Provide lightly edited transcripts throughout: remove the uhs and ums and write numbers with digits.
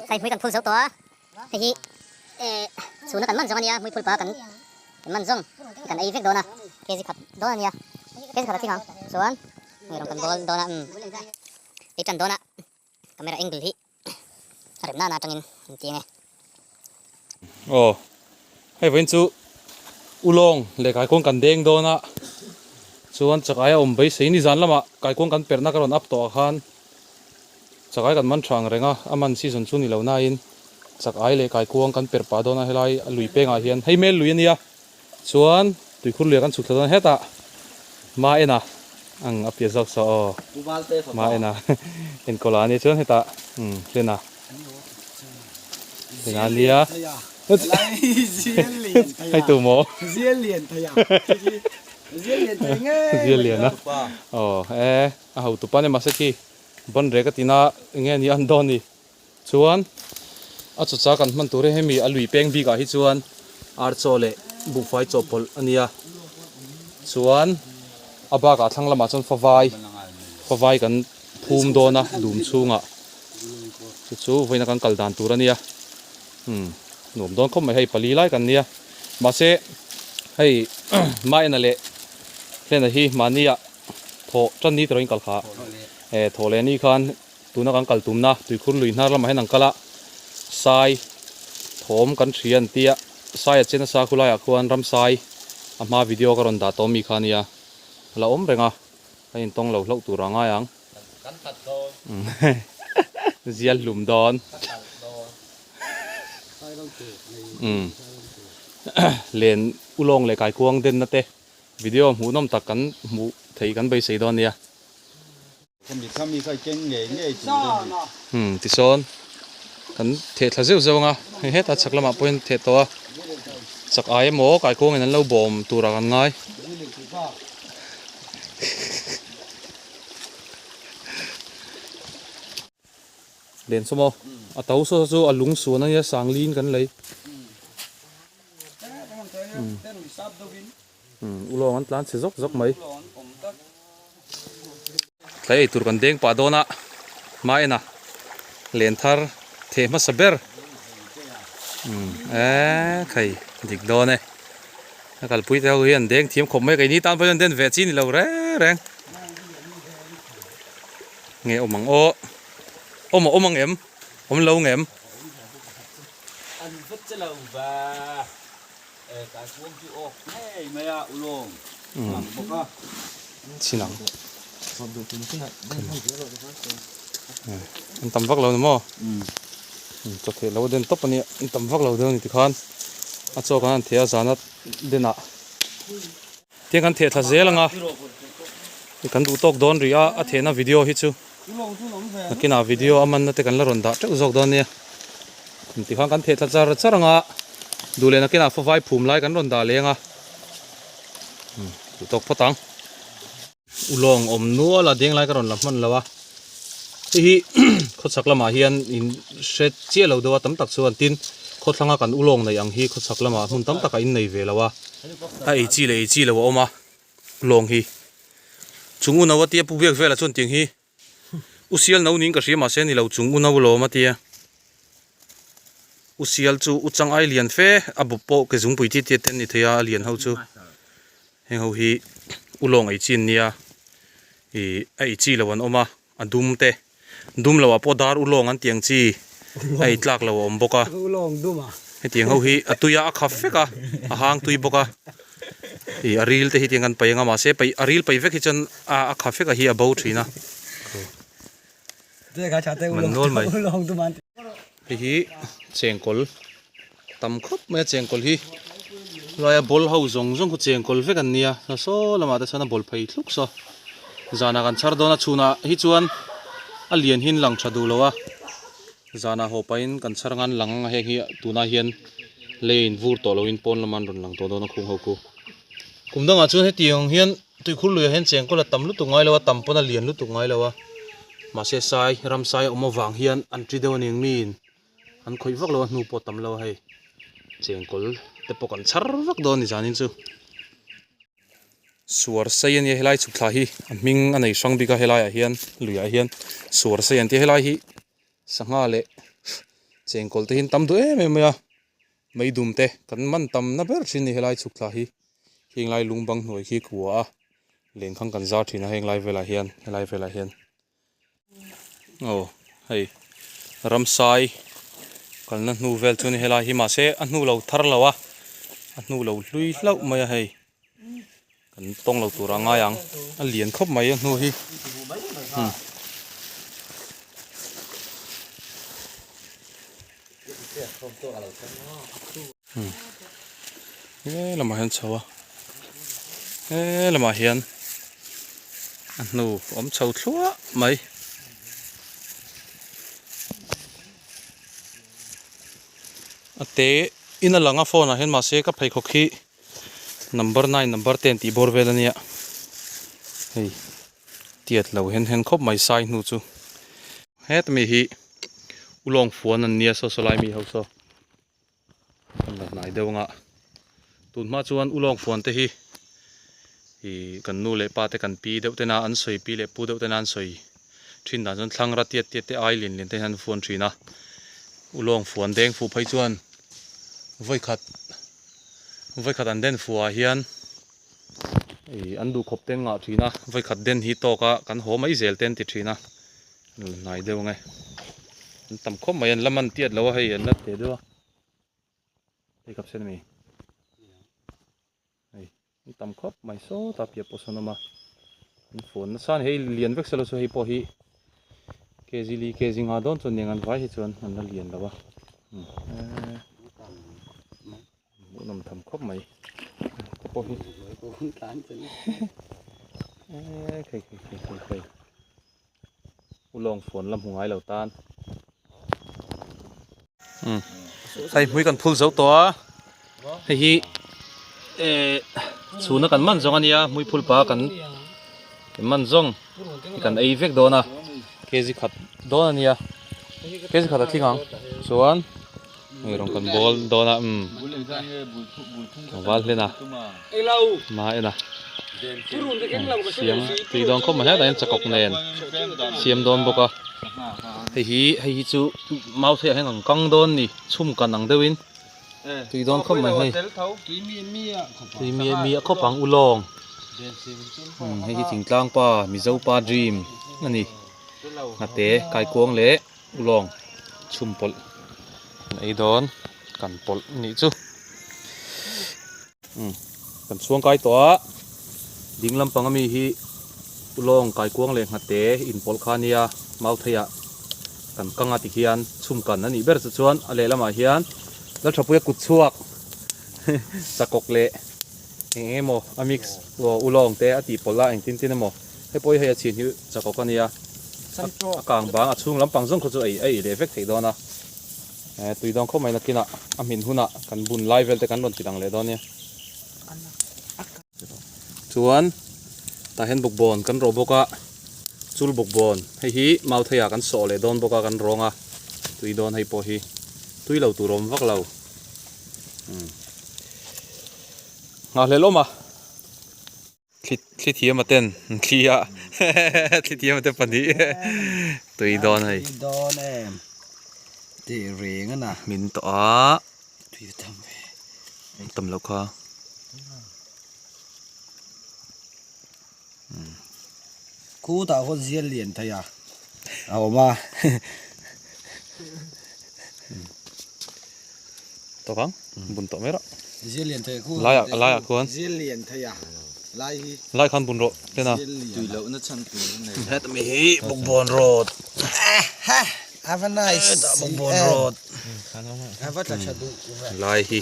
Hei hmui kan phul zo tawh a, hei hi eh chhuna kan man zawng a nia, hmui phul pa kan man zawng hi kan ei vek dawn a, kg khat dawn a nia, kg khat a tling ang chuan hei rawng kan bawl dawn a, umm ei tan dawn a, camera angle hi a rem nana atangin an ti ang e. Aw, hei vawiin chu ulawng leh kaikuang kan deng dawn a, chuan chakai a awm beisei nizan lamah kaikuang kan perhna ka rawn up tawh ah khan Chakai kan man tha ang reng a, a man season chu ni lo nain chakai leh kaikuang kan perh pah dawn a helai a lui pengah hian hei mel lui a nia chuan tuikhur lui ah kan chhuk thla dawn a hetah ma en a ang a piah zawk saw aw ma en a enkawl ah a nia chuan hetah umm hlen a hlen a nia hei tu maw zial lian a aw e. A hotu pa nia mahse khi ban rek a tina enge ni an dawn ni chuan a chawcha kan hman tur hi hemi a lui peng bik ah hi chuan ar chaw leh buhfai chawhpawlh a nia chuan a bakah thlang lamah chuan favai favai kan phum dawn a dum chhungah chu chu vawiina kan kal dan tur a nia umm nuam dawn khawp mai hei pali lai kan nia mahse hei maena leh hlena hi mahni ah. Thawh tan ni tawhin kal kha. E thawh leh ni khan tuna kan kal tumna tuikhur lui hnar lamah hian an kal a, sai thawm kan hria an tia, sai a chen a sa khu laiah khuan ramsai a hma video ka rawn dah tawh mi kha ania, a la awm reng a, kan intawng lo hlauh tur a ngai ang. Kan that dawn. Zial hlum dawn. Len ulawng leh kaikuang denna te. Video hmuhnawm tak kan hmuh theih kan beisei dawn nia. Umm tisawn kan theh thla zeuh zeuh anga hei hetah chhak lamah pawhin theh tawh a chak ai emaw kaikuangin an lo bawm turah kan ngai. Len sawm aw a to saw chu a lung suan ania sanglin kan lei. Ulawng an tlan chhe zawk zawk mai. Tlai ei tur kan deng pah dawn a, hma en a len thar theh hmasa ber. Eee khai dik dawn e. A kalpui te ho hi an deng thiam khawp mai keini tan pawh hian den ve chi ni lo reng reng. Nge awm ang aw. Awm a awm ang em? Awm lo ngem? An vat che lo va e kai khuang chu awk ngei mai a ulawng ang bawk a. Chin ang. An tam vak lo ni maw? Chaw theh lo a den tawp a nia. An tam vak lo deuh a ni tikhan a chaw kan han theh a zana denah Tiang kan theh thla zel anga kan duh tawk dawn rih a, a thehna video hi chu nakinah video a manna te kan la rawn dah teuh zawk dawn nia. Tikhan kan theh thla char char anga duh leh nakinah fawvai phum lai kan rawn dah leh anga duh tawk phawt ang. Ulawng awm nual a deng lai ka rawn la hman lo a, hei hi khawchhak lamah hian in hre chiah lo deuh a tam tak chuan tin khawthlanga kan ulawng neih ang hi khawchhak lamah hmun tam takah in nei ve lo a, a ei chi leh ei chi lo a awm a ulawng hi chung u no a tia pu biak velah chuan tiang hi u sial no niin ka hria mahse ni lo chung u no lawm a tia u sial chu u chang ai lian fe a bawp pawh ke zungpui ti tiat te an ni thei a a lian ho chu. Heng ho hi ulawng ei chi an nia ih a ei chi lo an awm a a dum te dum loh ah pawh dar ulawng an tih ang chi a ei tlak lo a awm bawk a hetiang ho hi a tui a a khap vek a a hang tui bawk a ih a ril te hi tiang kan paih ang a mahse paih a ril paih vek hi chuan a a khap vek a hi a bo thin a man nual mai hei hi chengkawl. Tam khawp mai a chengkawl hi laia ball ho zawng zawng khu chengkawl vek an nia saw lamah te chuan a bawl phei thluk saw zanah kan chhar dawn a chhunah hi chuan a lian hi an lang tha duh lo a zanah haw pahin kan chhar anga an lang anga heng hi tunah hian lei a invur tawh loin pawn lama an rawn lang tawh dawn a khung ho khu kum dangah chuan hetiang hian tuikhur luiah hian chengkawl a tam lutuk ngai lo a tam pawn a lian lutuk ngai lo a mahse sai ramsai a awm avang hian an ṭi deuh a ni ang miin. An khawih vak lo a hnu pawh tam lo a hei chengkawl te pawh kan chhar vak dawn a ni zanin chu. Suar sei a nia helai chhuk thla hi a hming a nei hrang bik a helaiah hian luiah hian suar sei an tia helai hi. Sangha leh chengkawl te hi an tam duh em em mai a, meidum te kan man tam na ber thin a ni helai chhuk thla hi, heng lai lung bang hnuai khi kua a, lenkhang kan zar thin a heng lai velah hian helai velah hian aw hei ramsai kalna hnu vel chu a ni helai hi mahse a hnu lo thar lo a, a hnu lo hlui hlauh mai a hei. Kan tawng lo tur a ngai ang a lian khawp mai a hnu hi he lamah hian chho a he lamah hian a hnu awm chho thluah mai. A te in a lang a phone ah hian mahse ka pheikhawk hi Number nine number ten tih bawr vel ania hei tiat lo hen hen khawp mai sai hnu chu heta mi hi ulawng fuan an nia saw saw lai mi ho saw an la hnai deuh anga tun hma chuan ulawng fuan te hi ih kan nu leh pa te kan pi deuh tena an sawi pi leh pu deuh tena an sawi thin dan chuan thlang ra tiat tiat te ai lian lian te hian an fuan thin a ulawng fuan deng fuh phei chuan vawikhat. Vawikhat an den fuhah hian ih an duhkhawp te an ngah thin a, vawikhat den hi tawk a kan haw mai zel te an ti thin a, an la hnai deuh ang e, an tam khawp mai an la man tiat lo a hei an la teh deuh a, hei kap sen a mi hei an tam khawp mai sawtah piah pawh sawn a awm a, an fuan nasa a ni hei lian vek selo chu hei pawh hi kg li kg nga dawn chuan eng an vai hi chuan an la lian lo a. Hmuhnawm tham khawp mai te pawh hi eee khei khei khei khei khei ulawng phone la hmu ngai lo tan umm hei hmui kan phul zo tawh a hei hi eee chhuna kan man zawng a nia hmui phul pa kan man zawng kan ei vek dawn a kg khat dawn a nia kg khat a tling ang chuan. Hei rawng kan bawl dawn a umm val hlen a hma en a siam tui dawn khawp mai hetah hian chakawk nen siam dawn bawk a hei hi hei hi chu mau theiah hian an kang dawn a ni chhum kan ang deuhin tui dawn khawp mai hei tui mi mi a khawp ang ulawng hei hi thingtlang pa mizo pa dream a ni hnate kaikuang leh. Ulawng chhum pawlh kan ei dawn kan pawlh nih chu umm kan chhuang kai tawh a ding lampang ami hi ulawng kaikuang leh nghate inpawlh kha ania mautheiah kan kang a tikhian chhum kan a nih ber chu chuan a lehlamah hian Lalthapuia kut chhuak chakawk leh eng eng emaw a mix ulawng te a tih pawlh a engtin tin emaw hei pawh hi hei a chhin hi chakawk a nia a kang bang a chhung lampang zawng khaw chu ei a ei leh vek theih dawn a eh tui dawn khawp mai nakinah a hmin hunah kan bun lai vel te kan rawn ti lang leh dawn nia chuan tah hian bawkbawn kan rawh bawk a chul bawkbawn hei hi mautheiah kan sawh leh dawn bawk a kan rawng a tui dawn hei pawh hi tui lo tur awm vak lo. Nghahhlelh awm a thli thli thiam a ten an thli a thli thiam a te pahnih tui dawn hei tui dawn em tih reng a na min tawh a tui tam ve tam loh kha Khutah khawn zial lian thei a a awm a. Tawk ang bun tawh mai rawh. Zial lian thei khu. Laiah laiah khuan. Zial lian thei a lai hi. Lai khan bun rawh tena. Tui loh na chhan tur a nei. Heta mi hi bawkbawn road. Have a nice. Bawkbawn road. Have a tla tha duh. Lai hi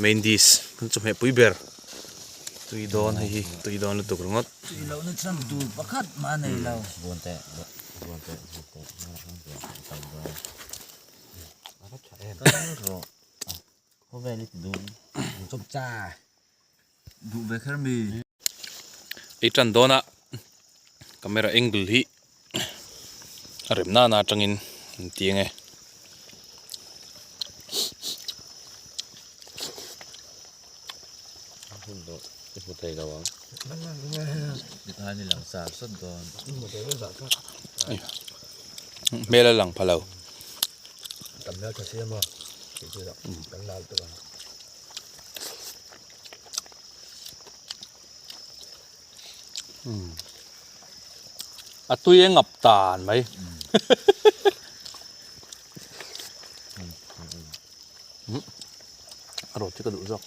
main dish kan chawhmeh pui ber. Tui dawn hei hi tui dawn lutuk ringawt. Tui loh na chhan tur pakhat mah a nei lo. Ei tan dawn a camera angle hi a rem nana atangin an ti ang e. Hmel a lang pha lo. A tui a ngap tan mai. A rawt chu ka duh zawk.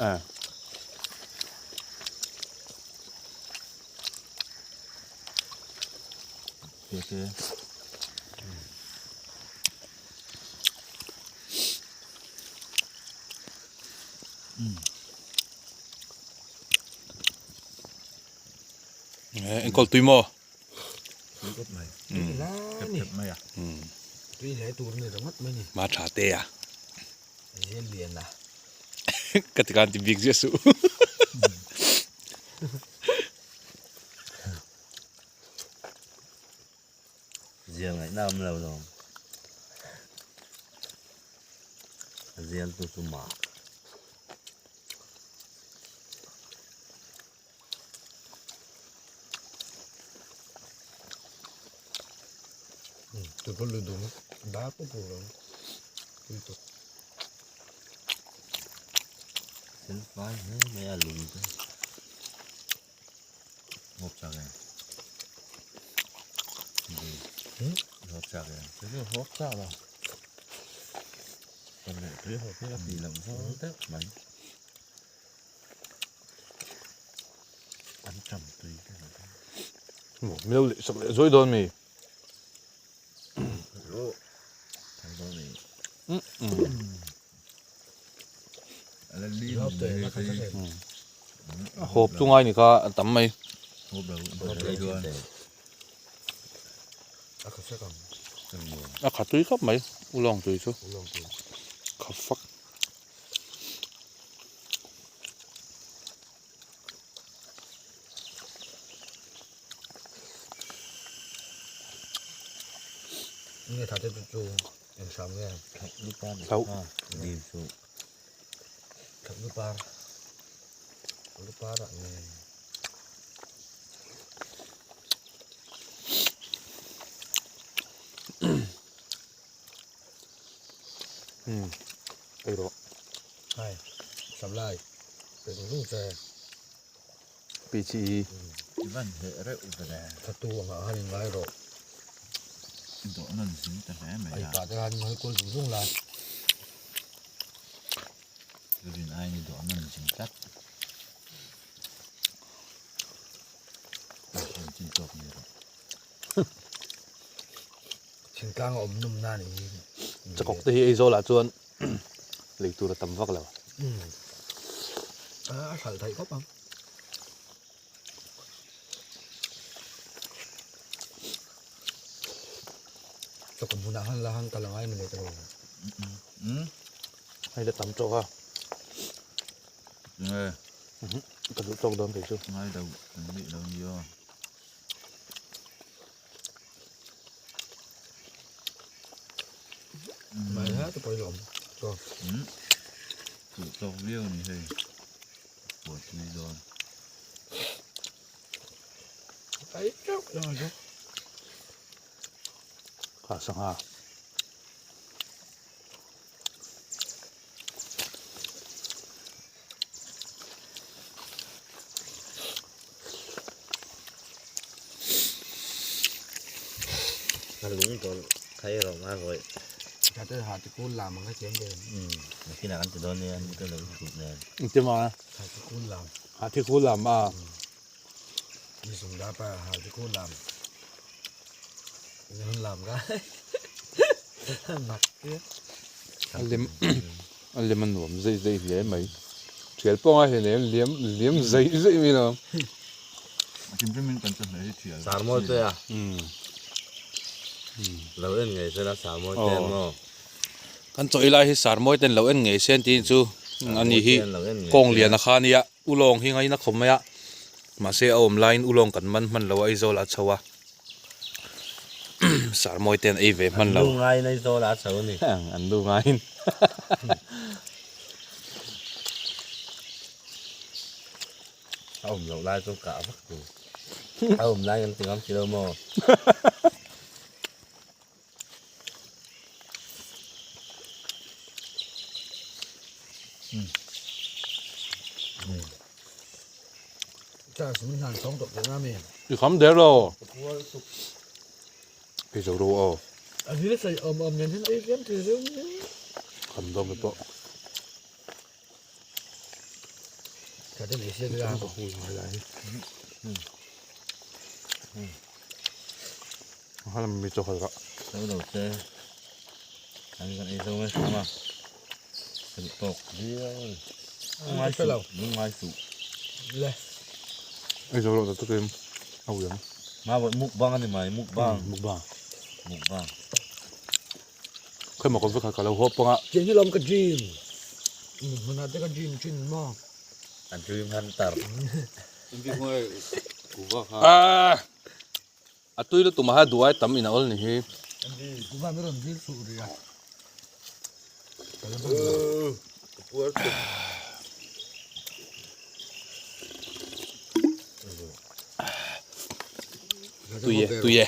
Eh. Enkawl tui maw? Tui kawp mai. Tui lai ni. Tui hle tur ni ringawt mai ni. Ma tha te a. Zial lian a. Ka ti khan ti bik ziah suh. Zial ngaihna awm lo lawm. A zial tu chu mah. Thil fai hle mai a lung te. Ngawp chak em? Ngawp chak em? Chu chu hawp chak lo. Kan leh tui hawp hi a tih loh zawng deuh mai. An tam tui te lo. Milo leh sak leh zawi dawn mi. Thang dawn ni. Hawp chu ngai ni kha a tam mai. A kha tui khawp mai ulawng tui chu kha fak. Hlauh. Ei rawh. Pi chi hi. Chakawk te hi Aizawl ah chuan lei tur a tam vak lo. Hei la tam tawk a. Ka duh tawk dawn thei chu. Kha sangha. Engtin a? Hati kul lam a. A lem a lem a nuam zeih zeih hle mai. Thial pawh a ngai hle lem liam zeih zeih mai lo. Sarmawi te a. Lo en ngei se la sarmawi te maw. Kan chaw ilai hi sarmawi ten lo en ngei se an tih chu ani hi kawng lian a kha ania ulawng hi ngaina khawp mai a mahse a awm laiin ulawng kan man hman lo a Aizawl ah chho a sarmawi ten ei ve hman lo. An nu ngaiin Aizawl ah chho a ni. An nu ngaiin. A awm loh lai chu kah vak tur. A awm lai kan ti ngam si lo maw. I kham der lo. Ei zo ro aw. Kham dawn te pawh. Mi chaw khat kah. Zo lo te an kan ei zo nge hram a kan tawk viau a ni. Ngai suh ngai suh. Ei zo lo ta takin a ui ang. Ma mukbang a ni mai mukbang. Mukbang. Mukbang. Khawi maw ka vekha ka lo haw pawng a. Tiang hi lawm ka dream. Hmunah te ka dream thin maw. A dream hunter. A tui lutuk mah ha duai tam in a awl ni hi. Kuva mi rawn dil suh rih a. Tui e, tui e.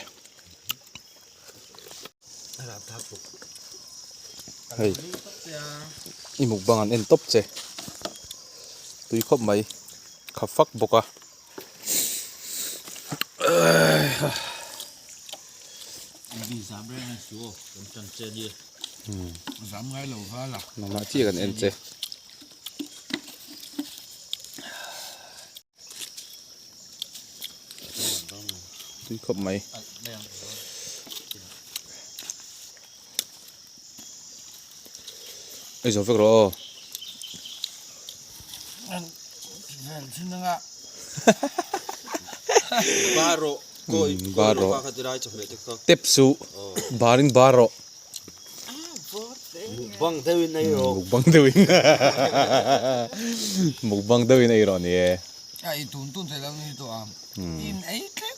Hei i mukbang an en tawp che tui khawp mai kha fak bawk a nangmah chiah kan en che. Tui khawp mai. Ei zo vek rawh aw. Bar rawh. Tep suh. Barin bar rawh. Mukbang deuhin ei rawh. Mukbang deuhin. Mukbang deuhin ei rawh ni e. A ei tun tun thei lo ni tawh a. In ei tlek.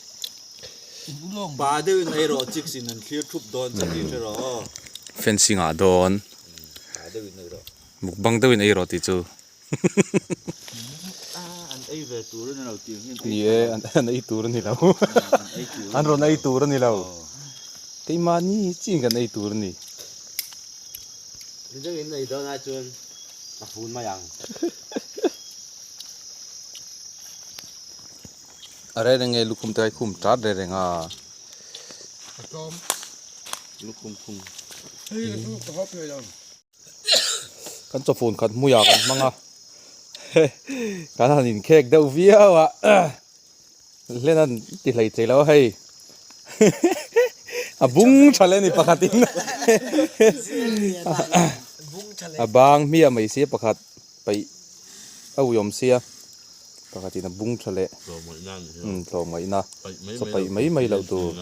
In ulawng. Pa deuhin ei rawh chicks in an thlir thup dawn che tih hre rawh aw. Fencing ah dawn. Pa deuhin ei rawh. Mukbang deuhin ei rawh tih chu. An ei ve tur a ni lo tih ang hian. Ni e, an ei tur a ni lo. An rawn ei tur a ni lo. Keimahni chin kan ei tur a ni. Midangin ei dawn ai chuan ka fun mai ang. A reng reng nge lukhum te kai khum tat reng reng a. Ka tlawm. Lukhum khum. Hei ka chu ka hawp thei lo. Kan chawfun khat hmuiah kan hmang a kan han inkhek deuh viau a hlen an ti hlei thei lo a hei a bung tha le ni pakhatin a bang hmiah mai sia pakhat paih a ui awm sia pakhatin a bung tha leh tlawmngaihna chaw paih mai mai loh tur.